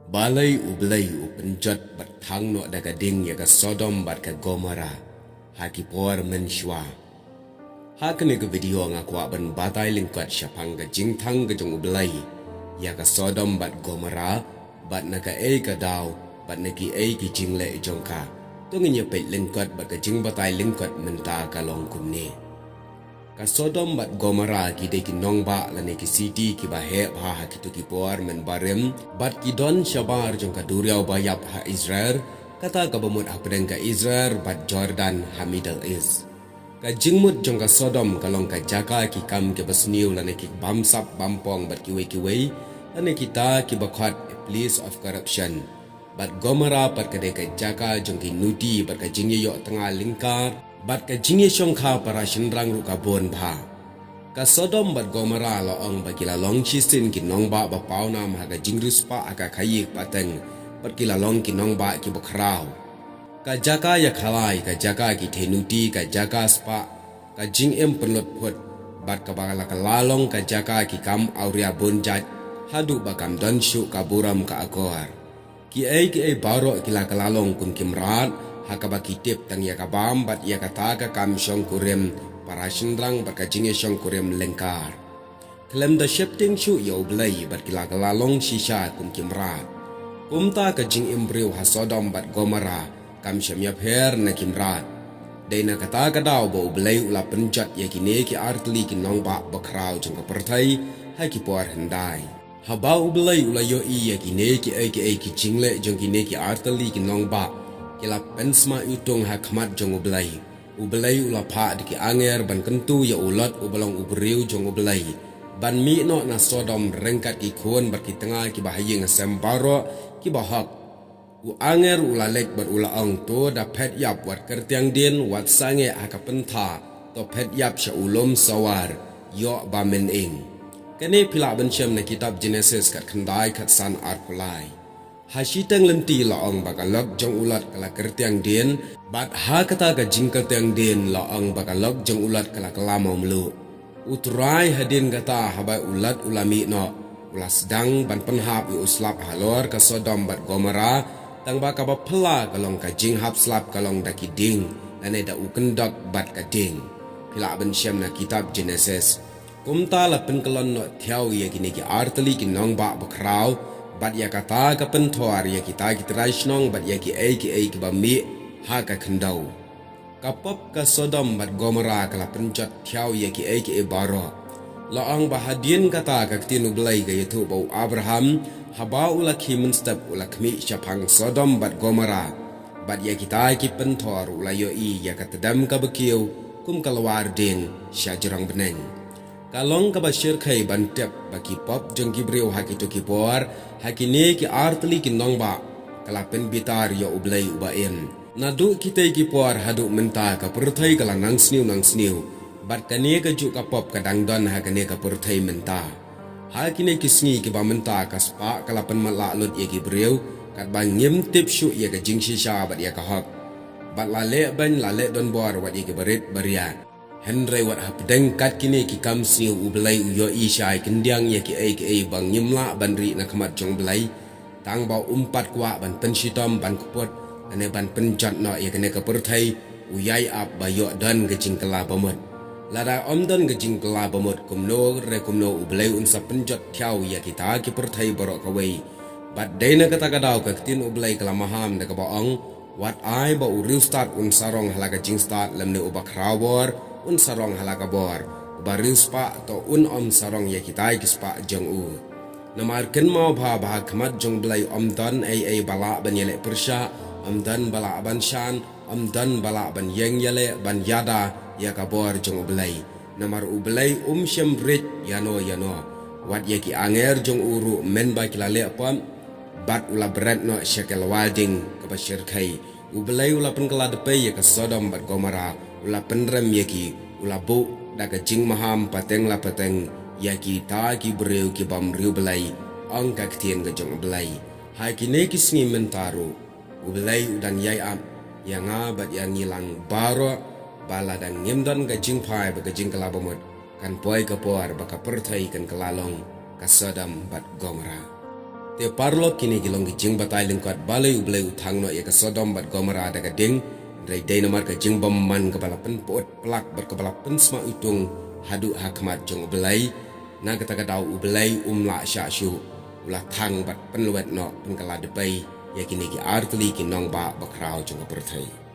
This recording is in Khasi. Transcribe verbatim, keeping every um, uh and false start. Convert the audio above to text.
Balei U Blei u pynjot bad thang noh da ka ding ïa ka Sodom bad ka Gomorrah ha ki por mynshuwa? Ha kane ka video nga kwah ban batai lyngkot shaphang ka jingthang ka jong U Blei ïa ka Sodom bad Gomorrah, bad na kaei ka daw, bad na kiei ki jingleh jong ka. To ngin ïa peit lyngkot bad ka jingbatai lyngkot mynta ka long kumne. Ka Sodom bad Gomorrah ki dei ki nongbah lane ki city kiba heh bha ha kito ki por mynbarim, bad ki don shabar jong ka duriaw ba ïap ha Israel, kata kaba mut hapdeng ka Israel bad Jordan ha Middle East. Ka jingmut jong ka Sodom ka long ka jaka ki kam kiba sniew lane ki bamsap bampong bad kiwei kiwei, lane kita kiba khot a place of corruption. Bad Gomorrah pat ka dei ka jaka jong ki nuti bad ka jingïaïoh tnga lyngkar, bad ka jingïashongkha para shynrang ruh ka bun bha. Ka Sodom bad Gomorrah la ong ba ki la long shisien ki nongbah ba pawnam ha ka jingriewspah ha ka khaïi pateng, bad ki la long ki nongbah kiba khraw. Ka jaka ïakhalai, ka jaka ki thei nuti, ka jaka spah, ka jingim pynlut phut, bad kaba la ka la long ka jaka ki kam awria bun jait, haduh ba kam don shuh ka burom ka akor. Kiei kiei baroh ki la ka la long kum ki mrad, ha kaba ki tip tang ïa ka bam bad ïa kata ka kam shongkurim para shynrang bad ka jingïashongkurim lyngkar. Khlem da sheptieng shuh ïa U Blei bad ki la ka la long shisha kum ki mrad. Kumta ka jingim briew ha Sodom bad Gomorrah kam shym ïapher na ki mrad. Dei na kata ka daw ba U Blei u la pynjot ïa kine ki artylli ki nongbah bakhraw jong ka pyrthei ha ki por hyndai. Haba U Blei u la ïohi ïa kine kiei kiei ki jingleh jong kine ki artylli ki nongbah, ki la pynsma iwtung ha khmat jong U Blei. U Blei u la phah da ki angel ban kyntu ïa u Lot uba long u briew jong U Blei ban mih noh na Sodom ryngkat ki khun bad ki tnga kiba ha ïing ha sem baroh kiba hok. U angel u la leit bad u la ong, to da phet ïap, wat kyrtiang dien, wat sangeh ha ka pyntha, to phet ïap sha u lum Sawar, ïoh ba mynïeng. Kane phi lah ban shem na kitab Genesis khatkhyndai, khatsan, arphew lai. Ha shiteng lynti la ong ba ka lok jong u Lot ka la kyrtiang dien, bad ha kata ka jingkyrtiang dien la ong ba ka lok jong u Lot ka la kylla mawmluh. U Trai hadien kata haba u Lot u la mih noh, u la sdang ban pynhap ïa u slap halor ka Sodom bad Gomorrah, tang ba kaba phylla ka long ka jinghap slap ka long da ki ding, lane da u kyndok bad ka ding. Phi lah ban shem na kitab Genesis. Kumta la pynkyllon noh thiaw ïa kine ki artylli ki nongbah bakhraw, bad ïa kata ka pynthor ïa kita ki trai shnong bad ïa kiei kiei kiba mih ha ka khyndew. Ka pop ka Sodom bad Gomorrah ka la pynjot thiaw ïa kiei kiei baroh. La ong ba hadien kata ka ktien U Blei ka ïathuh ba u Abraham, haba u la khie mynstep u la khmih shaphang Sodom bad Gomorrah, bad ïa kita ki pynthor u la ïohi ïa ka tdem kaba kiew kum ka lwar dieng sha jrong bneng. Ka long kaba shyrkhei ban tip ba ki pop jong ki briew ha kito ki por, ha kine ki artylli ki nongbah, ka la pynbitar ïa U Blei uba im. Naduh kitei ki por haduh mynta ka pyrthei ka la nang sniew nang sniew, bad kane kajuh ka pop ka dang don ha kane ka pyrthei mynta. Ha kine ki sngi kiba mynta ka spah ka la pynmatlah lut ïa ki briew, katba ngim tip shuh ïa ka jingshisha bad ïa ka hok. Bad la leh beiñ la leh donbor wat ïa ki barit baria. Hynrei wat hapdeng kat kine ki kam sniew U Blei u ïohi shai khyndiat ïa kiei kiei ba ngim lah ban rieh na khmat jong U Blei. Tang ba um pat kwah ban pynshitom ban kput, lane ban pynjot noh ïa kane ka pyrthei, u ïai ap ba ïoh don ka jingkylla bamut. Lada ym don ka jingkylla bamut kumno re kumno U Blei un sa pynjot thiaw ïa kita ki pyrthei baroh kawei. Bad dei na kata ka daw ka ktien U Blei ka la maham da kaba ong, wat ai ba u riewstad un sarong ha la ka jingstad lymne uba khrawbor un sarong ha la ka bor, uba riewspah to un ym sarong ïa kitai ki spah jong u. Namar kynmaw bha ba ha khmat jong U Blei ym don ei ei ba lah ban ïaleh pyrshah, ym don ba lah ban shan, ym don ba lah ban ïeng ïaleh ban ïada ïa ka bor jong U Blei. Namar U Blei um shym rieh ïano ïano. Wat ïa ki angel jong u ruh mynba ki la leh pop, bad u la bret noh sha ka lwar dieng kaba shyrkhei. U Blei u la pynkylla dpei ïa ka Sodom bad Gomorrah, u la pynrem ïa ki, u la buh da ka jingmaham pateng la pateng ïa kita ki briew ki bym riewblei, ong ka ktien ka jong U Blei. Ha kine ki sngi mynta ruh, U Blei u dang ïai ap ïa nga bad ïa ngi lang baroh, ba lada ngim don ka jingphai bad ka jingkylla bamut, kan poi ka por ba ka pyrthei kan kylla long ka Sodom bad Gomorrah. Te paralok, kine ki long ki jingbatai lyngkot balei U Blei u thang noh ïa ka Sodom bad Gomorrah da ka ding, hynrei dei namar ka jingbymman kaba la pynput plak bad kaba la pynsma iwtung haduh ha khmat jong U Blei. Na kata ka daw U Blei um lah shah shuh, u la thang bad pynlwet noh, pynkylla dpei ïa kine ki artylli ki nongbah bakhraw jong ka pyrthei.